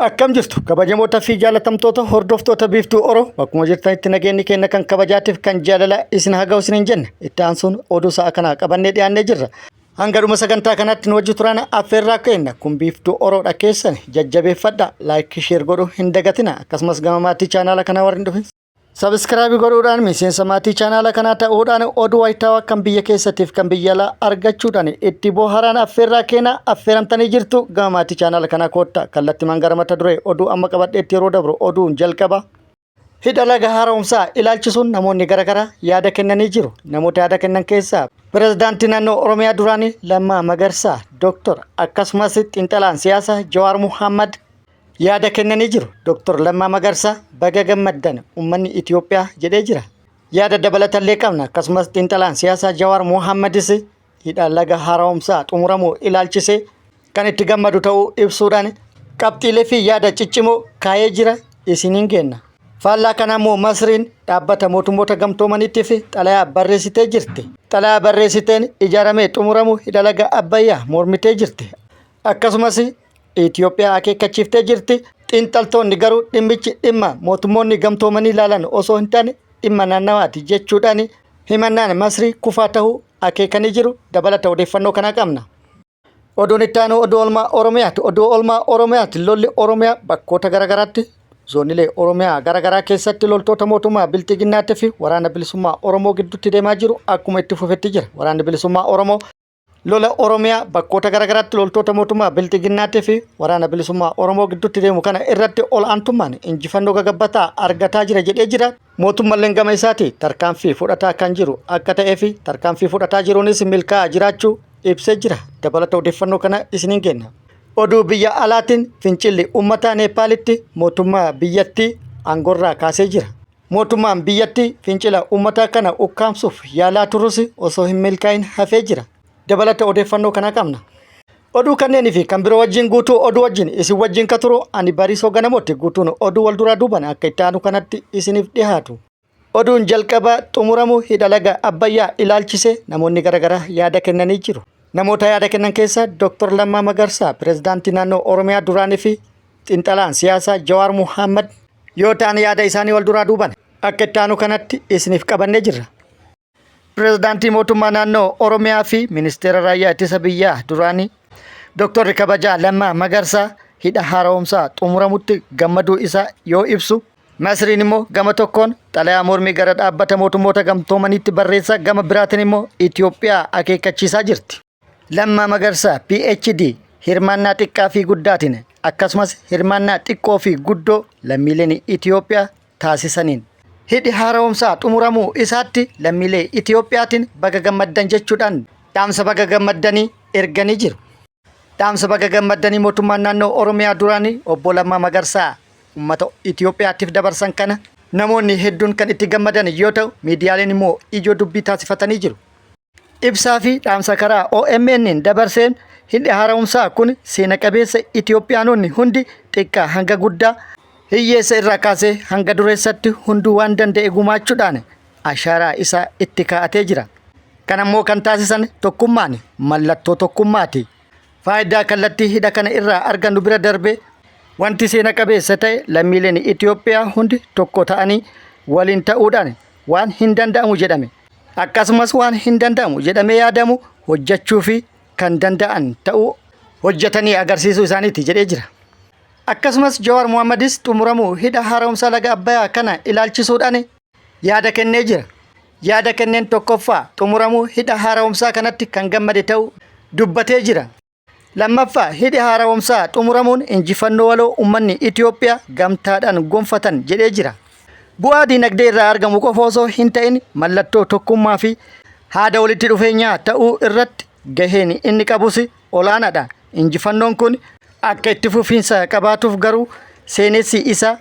Akkam jirtu kabajamoota fi jaalatamtoota hordoftoota Biiftuu Oro, bakkuma jirtanitti nageenyi keenya kan kabajaatiif kan jaalala isin haa ga'u isiniin jenna. Itti aansuun oduu sa'a kanaa qabannee dhiyaannee jirra. Hanga dhuma sagantaa kanaatti nu wajji turaan affeerraa keenya. Kun Biiftuu Oroodha, keessan jajjabeeffadha. Like, share godhuu hin dagatina. Akkasumas gama maatii chaanaala kanaa warri hin dhufin, subscribe godhuudhaan miseensa maatii chaanaala kanaa ta'uudhaan oduu wayitaawaa kan biyya keessattiif kan biyya alaa argachuudhaan itti bohaaraan affeerraa keenya, affeeramtanii jirtu. Gama maatii chaanaala kanaa koottaa. Kallattimaan gara mata duree oduu amma qabadheetti yeroo dabru, oduun jalqaba. Hidha laga haaromsaa ilaalchisuun namoonni garaagaraa yaada kennanii jiru. Namoota yaada kennan keessaa pirezidaantii naannoo Oromiyaa duraanii Lammaa Magarsaa, Dooktor, akkasumas xiinxalaan siyaasaa Jawaar Muhammad yaada kennanii jiru. Dooktor Lammaa Magarsaa "Baga gammaddan uummanni Itoophiyaa" jedhee jira. Yaada dabalatallee qabna. Akkasumas xiinxalaan siyaasaa Jawaar Muhammadis hidha laga haaromsaa xumuramuu ilaalchisee kan itti gammadu ta'uu ibsuudhaan qabxiilee fi yaada ciccimoo kaa'ee jira, isiniin kenna. Faallaa kana immoo Masriin dhaabbata mootummoota gamtoomaniitiif xalayaa barreessitee jirti. Xalayaa barreessiteen ijaaramee xumuramuu hidha laga Abbayyaa mormitee jirti. Akkasumas Itoophiyaa akeekkachiiftee jirti. Xiinxaltoonni garuu dhimmichi dhimma mootummoonni gamtoomanii ilaalan osoo hin taane dhimma naannawaati jechuudhaan himannaan Masrii kufaa ta'uu akeekanii jiru. Dabalata odeeffannoo kanaa qabna. Oduun itti aanu oduu oolmaa Oromiyaati. Oduu oolmaa Oromiyaati. Lolli Oromiyaa bakkoota garaagaraatti, zoonilee Oromiyaa garaagaraa keessatti loltoota mootummaa Bilxiginnaatii fi waraana bilisummaa Oromoo gidduutti deemaa jiru akkuma itti fufetti jira. Waraanni bilisummaa Oromoo lola Oromiyaa bakkoota garaagaraatti loltoota mootummaa Bilxiginnaatii fi waraana bilisummaa Oromoo gidduutti deemu kana irratti ol aantummaan injifannoo gagabbataa argataa jira jedhee jira. Mootummalleen gama isaati tarkaanfii fudhataa kan jiru akka ta'ee fi tarkaanfii fudhataa jiruunis milkaa'aa jiraachuu ibsee jira. Dabalata odeeffannoo kana isiniin kenna. Oduu biyya alaatiin fincilli uummataa Neepaalitti mootummaa biyyattii aangorraa kaasee jira. Mootummaan biyyattii fincila uummataa kana ukkaamsuuf yaalaa turus osoo hin milkaa'in hafee jira. Dabalata odeeffannoo kana qabna. Oduu kanneenii fi kan biroo wajjin guutuu oduu wajjin isin wajjin ka turu ani Bariisoo Ganamootti. Guutuun oduu wal duraa duuban akka itti aanu kanatti isiniif dhiyaatu. Oduun jalqabaa xumuramuu hidha laga Abbayyaa ilaalchisee namoonni garaagaraa yaada kennanii jiru. Namoota yaada kennan keessaa Dr. Lammaa Magarsaa, pirezidaantii naannoo Oromiyaa duraanii fi xiinxalaan siyaasaa Jawaar Muhammad yoo ta'an, yaada isaanii wal duraa duuban akka itti aanu kanatti isiniif qabannee jirra. Pirezidaantii mootummaa naannoo Oromiyaa fi ministeera raayyaa ittisa biyyaa duraanii Dr. Kabajaa Lammaa Magarsaa hidha haaromsaa xumuramutti gammaduu isaa yoo ibsu, Masriin immoo gama tokkoon xalayaa mormii gara dhaabbata mootummoota gamtoomaniitti barreessaa, gama biraatiin immoo Itoophiyaa akeekkachiisaa jirti. Lammaa Magarsaa, PhD, hirmaannaa xiqqaa fi guddaatiin akkasumas hirmaannaa xiqqoo fi guddoo lammiileen Itoophiyaa taasisaniin hidhi haaromsaa xumuramuu isaatti lammiilee Itoophiyaatiin baga gammaddan jechuudhaan dhaamsa baga gammaddanii erganii jiru. Dhaamsa baga gammaddanii mootummaan naannoo Oromiyaa duraanii obbo Lammaa Magarsaa uummata Itoophiyaatiif dabarsan kana namoonni hedduun kan itti gammadan yoo ta'u, miidiyaaleen immoo ijoo dubbii taasifatanii jiru. Ibsaa fi dhaamsa karaa OMN dabarseen hidhi haaromsaa kun seena qabeessa Itoophiyaanonni hundi xiqqaa hanga guddaa, hiyyeessa irraa kaasee hanga dureessatti hunduu waan danda'e gumaachuudhaan ashaaraa isaa itti kaa'atee jira. Kan ammoo kan taasisan tokkummaan mallattoo tokkummaati. Faayidaa kallattii hidha kana irraa argannu bira darbee wanti seena qabeessa ta'e lammiileen Itoophiyaa hundi tokko ta'anii waliin ta'uudhaan waan hin danda'amu jedhame, akkasumas waan hin danda'amu jedhamee yaadamu hojjechuu fi kan danda'an ta'uu hojjetanii agarsiisuu isaaniiti jedhee jira. Akkasumas Jawaar Mohammadis xumuramuu hidha haaromsaa laga Abbayyaa kana ilaalchisuudhaan yaada kennee jira. Yaada kenneen tokkoffaa xumuramuu hidha haaromsaa kanatti kan gammade ta'uu dubbatee jira. Lammaffaa, hidhi haaromsaa xumuramuun injifannoo waloo uummanni Itoophiyaa gamtaadhaan gonfatan jedhee jira. Bu'aa diinagdee irraa argamu qofa osoo hin ta'in mallattoo tokkummaa fi haada walitti dhufeenyaa ta'uu irratti gaheen inni qabus olaanaadha. Injifannoon kun akka itti fufiinsa qabaatuuf garuu seenessi isaa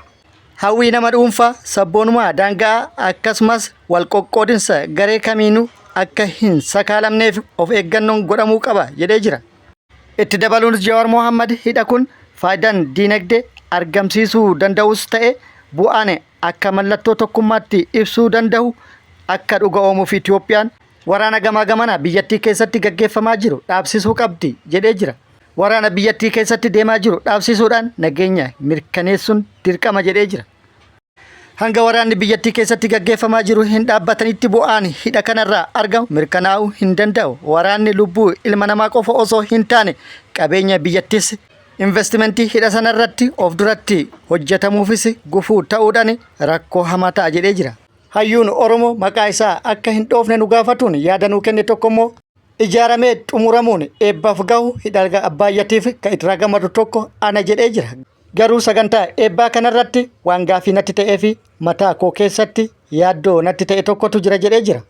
hawwii nama dhuunfaa, sabboonummaa daangaa akkasumas wal qoqqoodinsa garee kamiinuu akka hin sakaalamneef of eeggannoon godhamuu qaba jedhee jira. Itti dabaluunis Jawaar Mohammad hidha kun faayidaan diinagdee argamsiisuu danda'us ta'e bu'aan akka mallattoo tokkummaatti ibsuu danda'u akka dhuga'oomuuf Itoophiyaan waraana gamaa gamanaa biyyattii keessatti gaggeeffamaa jiru dhaabsisuu qabdi jedhee jira. Waraana biyyattii keessatti deemaa jiru dhaabsisuudhaan nageenya mirkaneessuun dirqama jedhee jira. Hanga waraanni biyyattii keessatti gaggeeffamaa jiru hin dhaabbatanitti bu'aan hidha kanarraa argamu mirkanaa'uu hin danda'u. Waraanni lubbuu ilma namaa qofa osoo hin taane qabeenya biyyattis investimentii hidha sanarratti of duratti hojjetamuufis gufuu ta'uudhaan rakkoo hamaa ta'a jedhee jira. Hayyuun Oromoo maqaa isaa akka hin dhoofne nu gaafatuun yaada nuu kenne tokko immoo ijaaramee xumuramuun eebbaaf gahu hidha Abbaayyaatiif kan itti gammadu tokko ana jedhee jira. Garuu sagantaa eebbaa kanarratti waan gaafii natti ta'ee fi mataa koo keessatti yaaddoo natti ta'e tokkotu jira jedhee jira.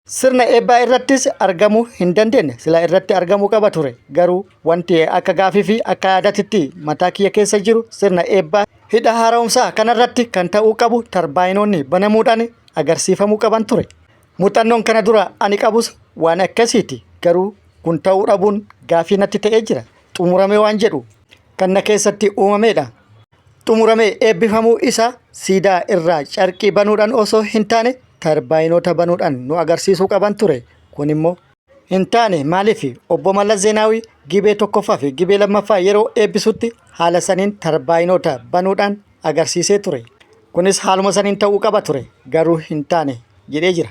Sirna eebbaa irrattis argamuu hin dandeenye sila irratti argamuu qaba ture. Garuu wanti akka gaafii fi akka yaadatitti mataa kiyya keessa jiru sirna eebbaa hidha haaromsaa kanarratti kan ta'uu qabu tarbaayinoonni banamuudhaan agarsiifamuu qaban ture. Muuxannoon kana dura ani qabus waan akkasiiti. Garuu kun ta'uu dhabuun gaafii natti ta'ee jira. Xumuramee waan jedhu kan na keessatti uumamedha. Xumuramee eebbifamuu isaa siidaa irraa carqii banuudhaan osoo hin taane tarbaayinoota banuudhaan nu agarsiisuu qaban ture. Kun immoo hin taane maaliif obbo Mallas Zeenaawii gibee tokkoffaa fi gibee lammaffaa yeroo eebbisutti haala saniin tarbaayinoota banuudhaan agarsiisee ture. Kunis haaluma saniin ta'uu qaba ture garuu hin taane jedhee jira.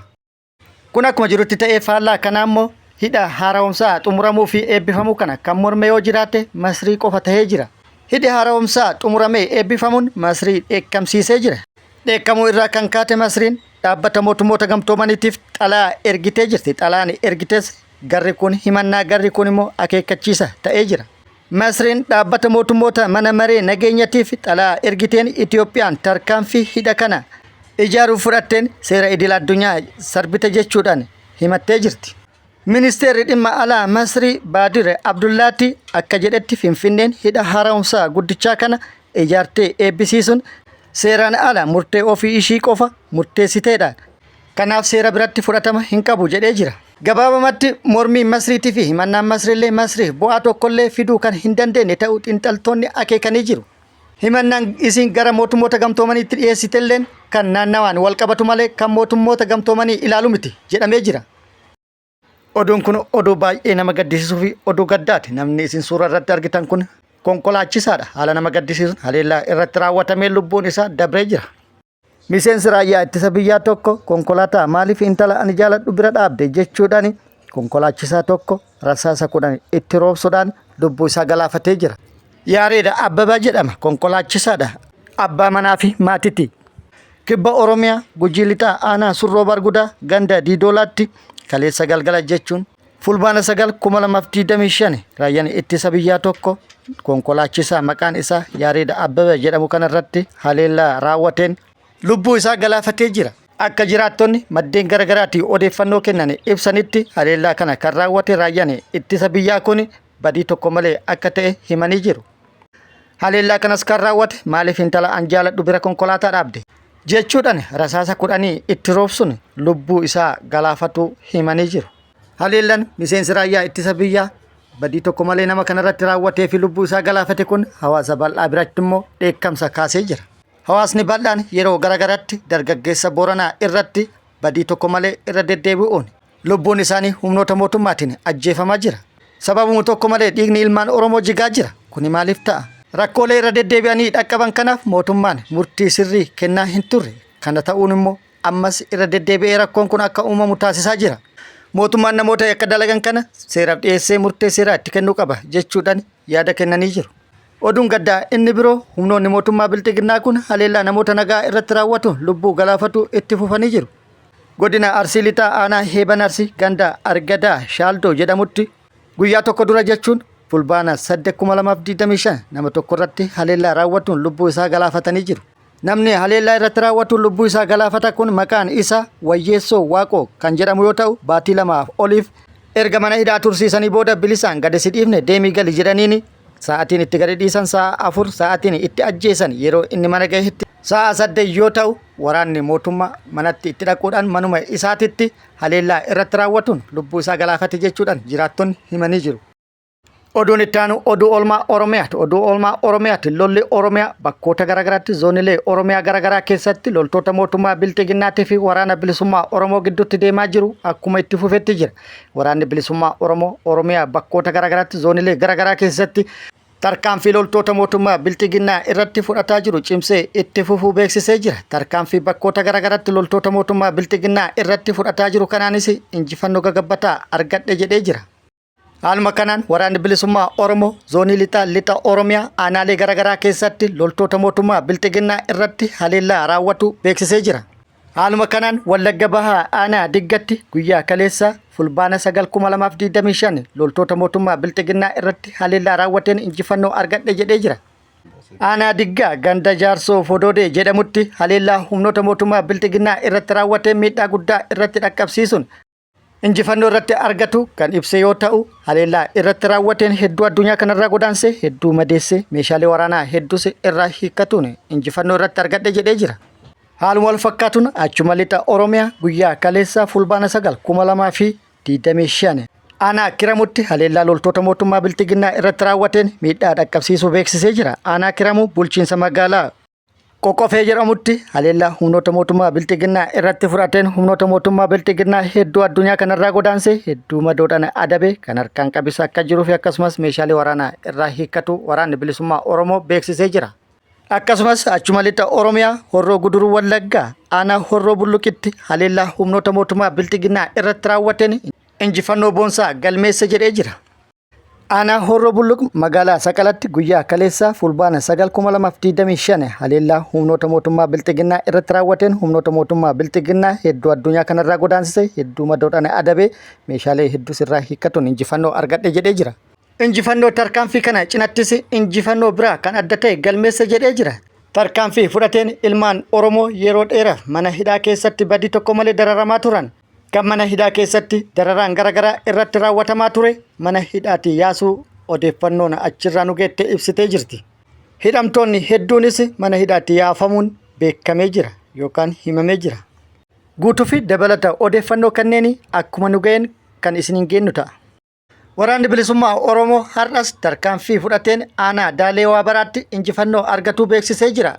Kun akkuma jirutti ta'ee faallaa kanaa immoo hidha haaromsaa xumuramuu fi eebbifamuu kana kan morme yoo jiraate Masrii qofa ta'ee jira. Hidhi haaromsaa xumuramee eebbifamuun Masrii dheekkamsiisee jira. Dheekkamuu irraa kan kaate Masriin dhaabbata mootummoota gamtoomaniitiif xalaa ergitee jirti. Xalaan ergites garri kun himannaa garri kun immoo akeekkachiisa ta'ee jira. Masriin dhaabbata mootummoota mana maree nageenyatiif xalaa ergiteen Itoophiyaan tarkaanfii hidha kana ijaaruuf fudhatteen seera idil addunyaa sarbite jechuudhaan himattee jirti. Ministeerri dhimma alaa Masrii Baadir Abdullaatti akka jedhetti Finfinneen hidha haaromsaa guddichaa kana ijaartee eebbisiisuun seeraan ala murtee ofii ishii qofa murteessiteedha. Kanaaf seera biratti fudhatama hin qabu jedhee jira. Gabaabamatti mormii Masriitii fi himannaan Masriillee Masriif bu'aa tokkollee fiduu kan hin dandeenye ta'uu xiinxaltoonni akeekanii jiru. Himannaan isiin gara mootummoota gamtoomaniitti dhiyeessitelleen kan naannawaan wal qabatu malee kan mootummoota gamtoomanii ilaalu miti jedhamee jira. Oduun kun oduu baay'ee nama gaddisiisuu fi oduu gaddaati. Namni isin suura irratti argitan kun konkolaachisaadha. Haala nama gaddisiisuun haleellaa irratti raawwatamee lubbuun isaa dabree jira. Miseensi raayyaa ittisa biyyaa tokko konkolaataa maaliif intala ani jaaladhu bira dhaabde jechuudhaan konkolaachisaa tokko rasaasa 10 itti roobsuudhaan lubbuu isaa galaafatee jira. Yaareeda Abbabaa jedhama. Konkolaachisaadha. Abbaa manaa fi maatiti. Kibba Oromiyaa Gujii Lixaa Aanaa Surroo Bargudaa ganda Diidoolaatti kaleessa galgala jechuun Fulbaana 9 2025 raayyaan ittisa biyyaa tokko konkolaachisaa maqaan isaa Yaareed Abbabee jedhamu kanarratti haleellaa raawwateen lubbuu isaa galaafatee jira. Akka jiraattonni maddeen garaagaraatii odeeffannoo kennan ibsanitti haleellaa kana kan raawwate raayyaan ittisa biyyaa kun badii tokko malee akka ta'e himanii jiru. Haleellaa kanas kan raawwate maaliif intala an jaaladhu bira konkolaataa dhaabde jechuudhaan rasaasa kudhanii itti roobsuun lubbuu isaa galaafatuu himanii jiru. Haleellaan miseensi raayyaa ittisa biyyaa badii tokko malee nama kanarratti raawwatee fi lubbuu isaa galaafate kun hawaasa bal'aa biratti immoo dheekkamsa kaasee jira. Hawaasni bal'aan yeroo garagaratti dargaggeessa Booranaa irratti badii tokko malee irra deddeebi'uun lubbuun isaanii humnoota mootummaatiin ajjeefamaa jira. Sababuma tokko malee dhiigni ilmaan Oromoo jigaa jira. Kuni maaliif ta'a? Rakkoolee irra deddeebi'anii dhaqqaban kanaaf mootummaan murtii sirrii kennaa hin turre. Kana ta'uun immoo ammas irra deddeebi'ee rakkoon kun akka uumamu taasisaa jira. Mootummaan namoota yakka dalagan kana seeraaf dhiyeessee murtee seeraa itti kennuu qaba jechuudhaan yaada kennanii jiru. Oduun gaddaa inni biroo humnoonni mootummaa Bilxiginnaa kun haleellaa namoota nagaa irratti raawwatu lubbuu galaafatu itti fufanii jiru. Godina Arsii Lixaa Aanaa Heeban Arsii ganda Argadaa Shaaldoo jedhamutti guyyaa tokko dura jechuun Fulbaana 8,2025 nama tokko irratti haleellaa raawwatuun lubbuu isaa galaafatanii jiru. Namni haleellaa irratti raawwatuun lubbuu isaa galaafata kun maqaan isaa Wayyeessoo Waaqoo kan jedhamu yoo ta'u baatii lamaaf oliif erga mana hidhaa tursiisanii booda bilisaan gadi si dhiifne deemii gali jedhaniini sa'aatiin itti gadi dhiisan sa'a 4 sa'aatiin itti ajjeesan yeroo inni mana gahetti sa'a 8 yoo ta'u waraanni mootummaa manatti itti dhaquudhaan manuma isaatitti haleellaa irratti raawwatuun lubbuu isaa galaafate jechuudhaan jiraattonni himanii jiru. Oduun itti aanu oduu oolmaa Oromiyaati. Oduu oolmaa Oromiyaati. Lolli Oromiyaa bakkoota garaagaraatti zoonilee Oromiyaa garaagaraa keessatti loltoota mootummaa Bilxiginnaatii fi waraana bilisummaa Oromoo gidduutti deemaa jiru akkuma itti fufetti jira. Waraanni bilisummaa Oromoo Oromiyaa bakkoota garaagaraatti zoonilee garaagaraa keessatti tarkaanfii loltoota mootummaa Bilxiginnaa irratti fudhataa jiru cimsee itti fufuu beeksisee jira. Tarkaanfii bakkoota garaagaraatti loltoota mootummaa Bilxiginnaa irratti fudhataa jiru kanaanis injifannoo gagabbataa argadhe jedhee jira. Haaluma kanaan waraanni bilisummaa Oromoo zoonii lixaa lixa Oromiyaa aanaalee garaagaraa keessatti loltoota mootummaa Bilxiginnaa irratti haleellaa raawwatu beeksisee jira. Haaluma kanaan Wallagga Bahaa aanaa Diggatti guyyaa kaleessa Fulbaana 9,2025 loltoota mootummaa Bilxiginnaa irratti haleellaa raawwateen injifannoo argadhe jedhee jira. Aanaa Diggaa ganda Jaarsoo Fodoodee jedhamutti haleellaa humnoota mootummaa Bilxiginnaa irratti raawwateen miidhaa guddaa irratti dhaqqabsiisuun injifannoo irratti argatu kan ibse yoo ta'u, haleellaa irratti raawwateen hedduu addunyaa kanarraa godaanse, hedduu madeesse, meeshaalee waraanaa hedduus irraa hiikkatuun injifannoo irratti argadhe jedhee jira. Haaluma wal fakkaatuun achuma lixa Oromiyaa guyyaa kaleessaa Fulbaana 9 2025 aanaa Kiramutti haleellaa loltoota mootummaa Bilxiginnaa irratti raawwateen miidhaa dhaqqabsiisuu beeksisee jira. Aanaa Kiramuu bulchiinsa magaalaa Qoqqofee jedhamutti haleellaa humnoota mootummaa Bilxiginnaa irratti fudhateen humnoota mootummaa Bilxiginnaa hedduu addunyaa kanarraa godaanse, hedduu madoodhaan adabe, kan harkaan qabisa akka jiruu fi akkasumas meeshaalee waraanaa irraa hiikkatu waraanni bilisummaa Oromoo beeksisee jira. Akkasumas achuma lixa Oromiyaa Horroo Guduruu Wallaggaa aanaa Horroo Bulluqitti haleellaa humnoota mootummaa Bilxiginnaa irratti raawwateen injifannoo boonsaa galmeesse jedhee jira. Aanaa Horroo Bulluq magaalaa Saqalatti guyyaa kaleessaa Fulbaana 9,2025 haleellaa humnoota mootummaa Bilxiginnaa irratti raawwateen humnoota mootummaa Bilxiginnaa hedduu addunyaa kanarraa godaansise, hedduu madoodhaan adabee, meeshaalee hedduus irraa hiikkatuun injifannoo argadhe jedhee jira. Injifannoo tarkaanfii kana cinattis injifannoo biraa kan adda ta'e galmeesse jedhee jira. Tarkaanfii fudhateen ilmaan Oromoo yeroo dheeraaf mana hidhaa keessatti badii tokko malee dararamaa turan, kan mana hidhaa keessatti dararaan garaagaraa irratti raawwatamaa ture mana hidhaatii yaasuu odeeffannoon achirraa nu geette ibsitee jirti. Hidhamtoonni hedduunis mana hidhaatti yaafamuun beekamee jira yookaan himamee jira. Guutuu fi dabalata odeeffannoo kanneen akkuma nu ga'een kan isiniin geennu ta'a. Waraanni Bilisummaa Oromoo har'as tarkaanfii fudhateen aanaa Daalee Waabaraatti injifannoo argatuu beeksisee jira.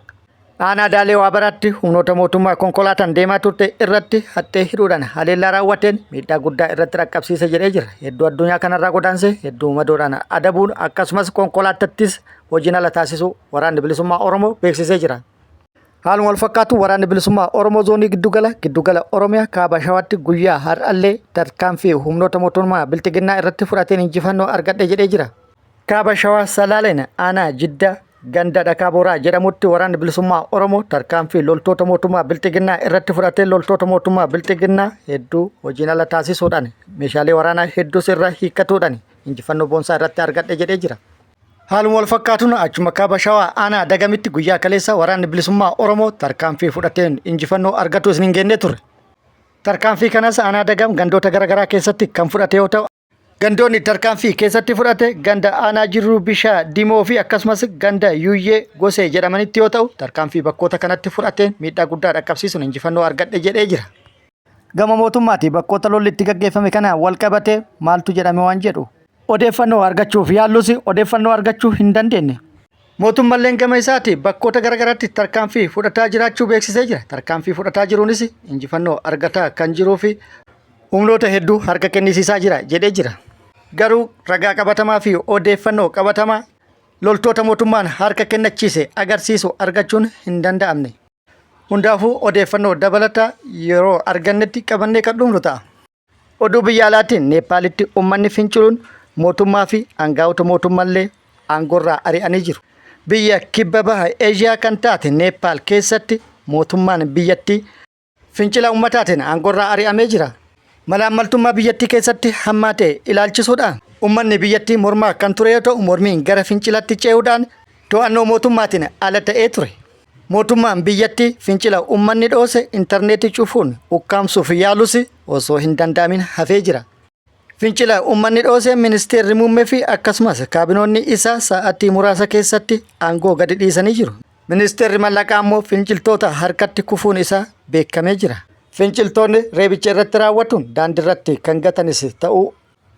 Aanaa Daalee Waabaraatti humnoota mootummaa konkolaataan deemaa turte irratti haxxee hidhuudhaan haleellaa raawwateen miidhaa guddaa irratti dhaqqabsiise jedhee jira. Hedduu addunyaa kanarraa godaanse, hedduu madoodhaan adabuun akkasumas konkolaattattis hojiin ala taasisuu Waraanni Bilisummaa Oromoo beeksisee jira. Haaluma wal fakkaatu waraanni bilisummaa Oromoo zoonii giddugala giddugala Oromiyaa kaaba Shawaatti guyyaa har'allee tarkaanfii humnoota mootummaa bilxiginnaa irratti fudhateen injifannoo argadhe jedhee jira. Kaaba Shawaa Salaaleen aanaa Jiddaa ganda Dhakaa Booraa jedhamutti waraanni bilisummaa Oromoo tarkaanfii loltoota mootummaa bilxiginnaa irratti fudhateen loltoota mootummaa bilxiginnaa hedduu hojiin ala taasisuudhaan meeshaalee waraanaa hedduus irra hiikkatuudhaan injifannoo boonsaa irratti argadhe jedhee jira. Haaluma wal fakkaatuun achuma kaaba Shawaa aanaa Dagamitti guyyaa kaleessa waraanni bilisummaa Oromoo tarkaanfii fudhateen injifannoo argatu isin hin geennee turre. Tarkaanfii kanas aanaa Dagam gandoota garaagaraa keessatti kan fudhate yoo ta'u, gandoonni tarkaanfii keessatti fudhate ganda aanaa Jirruu Bishaa Dimoo fi akkasumas ganda Yuuyyee Gosee jedhamanitti yoo ta'u, tarkaanfii bakkoota kanatti fudhateen miidhaa guddaa dhaqqabsiisuun injifannoo argadhe jedhee jira. Gama mootummaati bakkoota lolli itti gaggeeffame kana wal qabate maaltu jedhame waan jedhu odeeffannoo argachuuf yaallus odeeffannoo argachuu hin dandeenye. Mootummalleen gama isaati bakkoota garaagaraatti tarkaanfii fudhataa jiraachuu beeksisee jira. Tarkaanfii fudhataa jiruunis injifannoo argataa kan jiruu fi humnoota hedduu harka kennisiisaa jira jedhee jira. Garuu ragaa qabatamaa fi odeeffannoo qabatamaa loltoota mootummaan harka kennachiise agarsiisu argachuun hin danda'amne. Hundaafuu odeeffannoo dabalataa yeroo argannetti qabannee kan dhufnu ta'a. Oduu biyya alaatiin Neepaalitti uummanni finciluun mootummaa fi aangaa'ota mootummallee aangoorraa ari'anii jiru. Biyya kibba baha Eeshiyaa kan taate Neepaal keessatti mootummaan biyyattii fincila uummataatiin aangoorraa ari'amee jira. Malaammaltummaa biyyattii keessatti hammaate ilaalchisuudhaan uummanni biyyattii mormaa kan ture yoo ta'u, mormiin gara fincilaatti ce'uudhaan to'annoo mootummaatiin ala ta'ee ture. Mootummaan biyyattii fincila uummanni dhoose intarneetii cufuun ukkaamsuuf yaalus osoo hin danda'amin hafee jira. Fincila uummanni dhoose ministeerri muummee fi akkasumas kaabinoonni isaa sa'aatii muraasa keessatti aangoo gadi dhiisanii jiru. Ministeerri mallaqaa immoo finciltoota harkatti kufuun isaa beekamee jira. Finciltoonni reebicha irratti raawwatuun daandiirratti kan gatanis ta'uu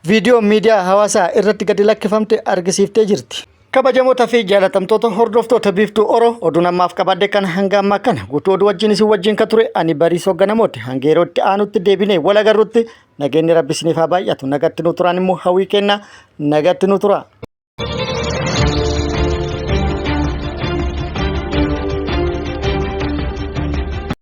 Viidiyoo miidiyaa hawaasaa irratti gadi lakkifamte argisiiftee jirti. Kabajamoota fi jaalatamtoota hordoftoota Biiftuu Oro, oduun ammaaf qabadhe kan hanga ammaa kana. Guutuu oduu wajjin isin wajjin ka ture ani Bariisoo Ganamooti. Hanga yeroo itti aanutti deebinee wal agarrutti nageenyi Rabbi isiniif haa baay'atu. Nagatti nu turaan immoo hawwii kennaa, nagatti nu tura.